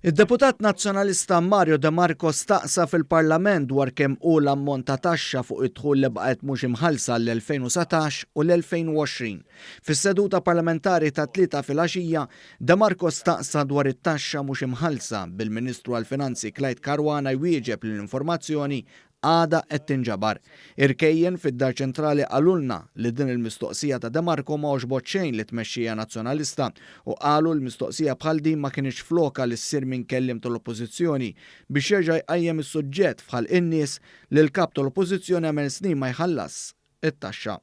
Id-deputat Nazzjonalista Mario De Marco staqsa fil-Parlament dwar kemm hu l-ammont ta' taxxa fuq id-dħul li baqgħet mhux imħallsa għall-2019 u l-2020. Fis-seduta parlamentari tat-Tlieta filgħaxija, De Marco staqsa dwar it-taxxa mhux imħallsa, bil-Ministru għall-Finanzi Clyde Caruana jwieġeb li l-informazzjoni għadha qed tinġabar. Irkejjen fid-Dar Ċentrali qalulna li din il-mistoqsija ta' De Marco ma għoġbot xejn lit-tmexxija Nazzjonalista u qalu l-mistoqsija bħal din ma kinitx flokha li ssir minn kelliem tal-Oppożizzjoni biex jerġa' jqajjem is-suġġett f'ħalq in-nies li l-Kap tal-Oppożizzjoni għamel snin ma jħallasx it-taxxa.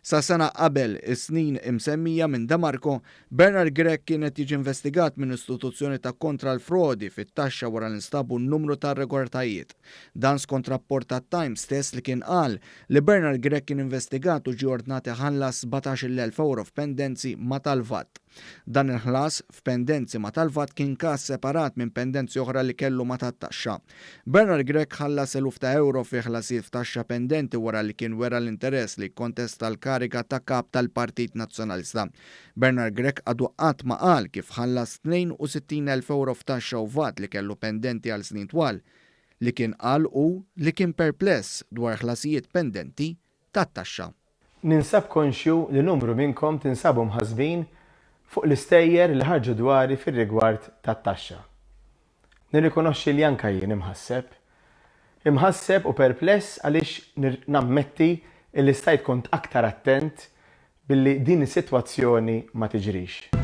Sa sena qabel is-snin imsemmija minn De Marco, Bernard Grech kien qed jiġi investigat minn istituzzjoni ta' kontra l-frodi fit-taxxa wara li nstabu numru ta' irregolaritajiet. Dan skont rapport tat-Times stess li kien qal li Bernard Grech kien investigat u ġie ordnat iħallas 17,000 ewro f'pendenzi ma' tal-VAT. Dan il-ħlas f'pendenzi ma' tal-VAT kien każ separat minn pendenzi oħra li kellu ma' tat-taxxa. Bernard Grech ħallas eluf ta' ewro fi ħlasijiet f'taxxa pendenti wara li kien wera l-interess li jikkontesta l-kariga ta' Kap tal-Partit Nazzjonalista. Bernard Grech għadu qatt ma qal kif ħallas 62,000 ewro f'taxxa u vat li kellu pendenti għal snin twal. Li kien qal hu li kien perpless dwar ħlasijiet pendenti tat-taxxa. Ninsab konxju li numru minnkom tinsabu mħassbin fuq l-istejjer li ħarġu dwari fir-rigward tat-taxxa. Nirrikonoxxi li anke jien imħasseb. Imħasseb u perpless għaliex nammetti li stajt kont aktar attent billi din is-sitwazzjoni ma tiġrix.